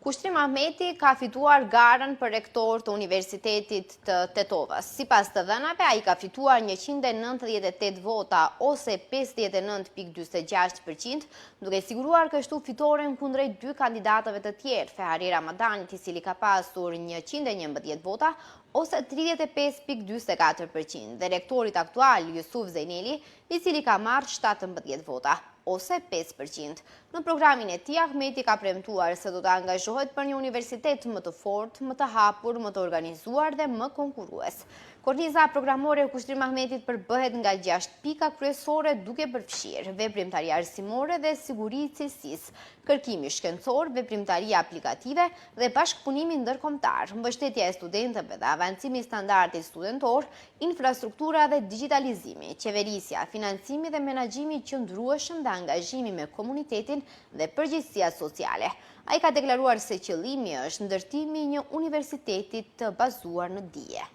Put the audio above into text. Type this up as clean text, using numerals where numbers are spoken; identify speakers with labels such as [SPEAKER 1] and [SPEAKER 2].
[SPEAKER 1] Kushtrim Ahmeti ka fituar garën për rektor të Universitetit të Tetovës. Sipas të dhënave, ai ka fituar 198 vota ose 59.46%, duke siguruar kështu fitoren kundrejt dy kandidatëve të tjerë, Fehari Ramadanit, i cili ka pasur 111 vota ose 35.44% dhe rektorit aktual Jusuf Zejneli, i cili ka marrë 17 vota ose 5%. Në programin e tij, Ahmeti ka premtuar se do të angazhohet për një universitet më të fortë, më të hapur, më të organizuar dhe më konkurrues. Korniza programore e Kushtrim Ahmetit përbëhet nga 6 pika kryesore duke përfshirë veprimtari arsimore dhe siguri i cilësisë, kërkimi shkencor, veprimtari aplikative dhe bashkëpunimi ndërkombëtar, mbështetja e studentëve dhe avancimi i standardit studentor, Infrastruktura dhe digjitalizimi, qeverisja, financimi dhe menaxhimi i qëndrueshëm dhe angazhimi me komunitetin dhe përgjegjësia sociale. Ai ka deklaruar se qëllimi është ndërtimi i një universiteti të bazuar në dije.